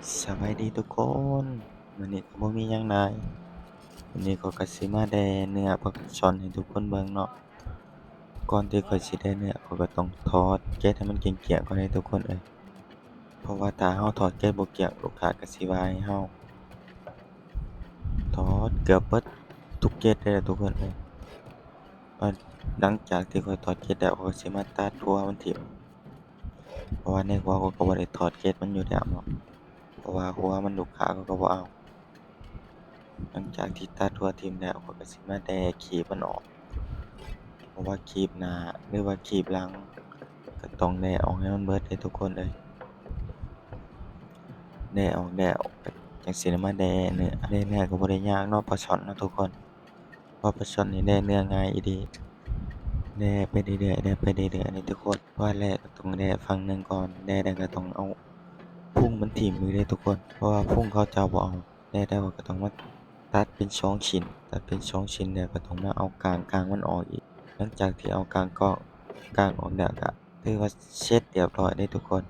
ສະບາຍດີທຸກຄົນ, ມື້ນີ້ກໍບໍ່ມີຫຍັງຫຼາຍ, ມື້ນີ້ຂ້ອຍກໍຊິມາແດ່ເນື້ອປາກະຊ່ອນໃຫ້ທຸກຄົນເບິ່ງເນາະ. ກ່ອນທີ່ຂ້ອຍຊິແດ່ເນື້ອ ຂ້ອຍກໍຕ້ອງຖອດເກັດໃຫ້ມັນກ້ຽງໆກ່ອນເດ້ທຸກຄົນເອີຍ, ເພາະວ່າຖ້າເຮົາຖອດເກັດບໍ່ກ້ຽງ ລູກຄ້າກໍຊິວ່າໃຫ້ເຮົາ. ຖອດເກືອບເບິດທຸກເກັດເລີຍທຸກຄົນເອີຍ. ຫຼັງຈາກທີ່ຂ້ອຍຖອດເກັດແລ້ວ ຂ້ອຍກໍຊິມາຕັດຫົວມັນຖິ້ມ, ເພາະວ່າໃນຫົວຂ້ອຍກໍບໍ່ໄດ້ຖອດເກັດມັນຢູ່ແລ້ວເນາະ, ເພາະວ່າຫົວມັນລູກຄ້າເຂົາກໍບໍ່ເອົາ. ຫຼັງຈາກທີ່ຕັດຫົວຖິ້ມແລ້ວ ຂ້ອຍກໍຊິມາແດ່ຄີບມັນອອກ, ບໍ່ວ່າຄີບໜ້າ ຫຼືວ່າຄີບຫຼັງ ກໍຕ້ອງແດ່ອອກໃຫ້ມັນເບິດເດ້ທຸກຄົນເອີຍ. ແດ່ອອກແລ້ວກໍຈັ່ງຊິໄດ້ມາແດ່ເນື້ອ, ແດ່ເນື້ອກໍບໍ່ໄດ້ຍາກເນາະ ປາຊ່ອນເນາະທຸກຄົນ. ເພາະປາຊ່ອນນີ້ແດ່ເນື້ອງ່າຍອີ່ຫຼີ, ແດ່ໄປເລື້ອຍໆ ແດ່ໄປເລື້ອຍໆນີ້ທຸກຄົນ. ວ່າແລ່ກໍຕ້ອງແດ່ຝັ່ງໜຶ່ງກ່ອນ, ແດ່ແລ້ວກໍຕ້ອງເອົາພຸງມັນຖິ້ມອີກເດ້ທຸກຄົນ, ເພາະວ່າພຸງເຂົາເຈົ້າບໍ່ເອົາ. ແດ່ແລ້ວກໍຕ້ອງມາຕັດເປັນສອງຊິ້ນ, ຕັດເປັນສອງຊິ້ນແລ້ວກໍຕ້ອງມາເອົາກ້າງ ກ້າງມັນອອກອີກ. ຫຼັງຈາກທີ່ເອົາກ້າງກໍ ກ້າງອອກແລ້ວກໍຖືວ່າເສັດຮຽບຮ້ອຍເດ້ທຸກຄົນ.